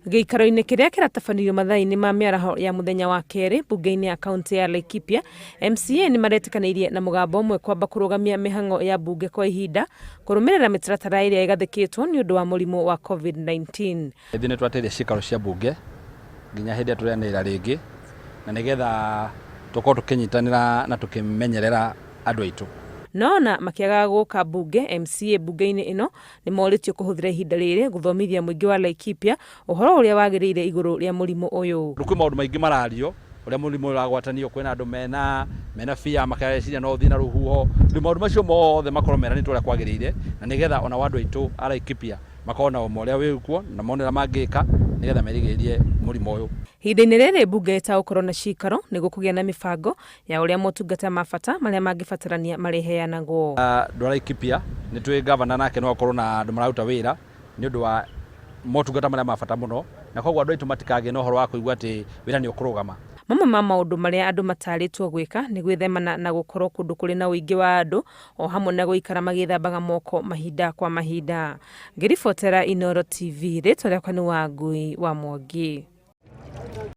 Gĩikaro-inĩ kĩrĩa kĩratabanirio mathaa-inĩ ma mĩaraho ya mũthenya wa kerĩ mbunge-inĩ ya kaunti ya Laikipia, MCA nĩ maretĩkanĩirie na mũgambo ũmwe kwamba kũrũgamia mĩhang'o ya mbunge kwa ihinda kũrũmĩrĩra mĩtaratara ĩrĩa ĩgathĩkĩtwo nĩ ũndũ wa mũrimũ wa Covid-19. Ithuĩ nĩ twateire ciikaro cia mbunge nginya hĩndĩ ĩrĩa tũrĩanĩrĩra rĩngĩ na nĩgetha tũkorwo tũkĩnyitanĩra na tũkĩmenyerera andũ aitũ. No ona makĩagaga gũka mbunge, MCA mbunge-inĩ ĩno nĩ morĩtio kũhũthĩra ihinda rĩrĩ gũthomithia mũingĩ wa Laikipia ũhoro ũrĩa wagĩrĩire igũrũ rĩa mũrimũ ũyũ. Rĩu kwĩ maũndũ maingĩ marario ũrĩa mũrimũ ũyũ ũragwatanio, kwĩna andũ mena mena fear makareciria no ũthiĩ na rũhuho, rĩu maũndũ macio mothe makorwo meranĩtwo ũrĩa kwagĩrĩire na nĩgetha ona andũ aitũ a Laikipia makorwo na ũma ũrĩa wĩkuo na mone ũrĩa mangĩka nĩgetha merigĩrĩrie mũrimũ ũyũ. Ihinda-inĩ rĩrĩ mbunge ĩtagũkorwo na ciikaro nĩ gũkũgĩa na mĩbango ya ũrĩa motungata ma bata marĩa mangĩbatarania marĩheanagwo. Andũ a Laikipia nĩ tũĩ ngavana nake no akorwo na andũ mararuta wĩra nĩ ũndũ wa motungata marĩa ma bata mũno, na koguo andũ aitũ matikagĩe na ũhoro wa kũigua atĩ wĩra nĩ ũkũrũgama. Mamwe ma maũndũ marĩa andũ matarĩtwo gwĩka nĩ gwĩthemana na gũkorwo kũndũ kũrĩ na ũingĩ wa andũ o hamwe na gũikara magĩthambaga moko mahinda kwa mahinda. Ngĩribotera Inooro TV, rĩtwa rĩakwa nĩ Wangui wa Mwangi.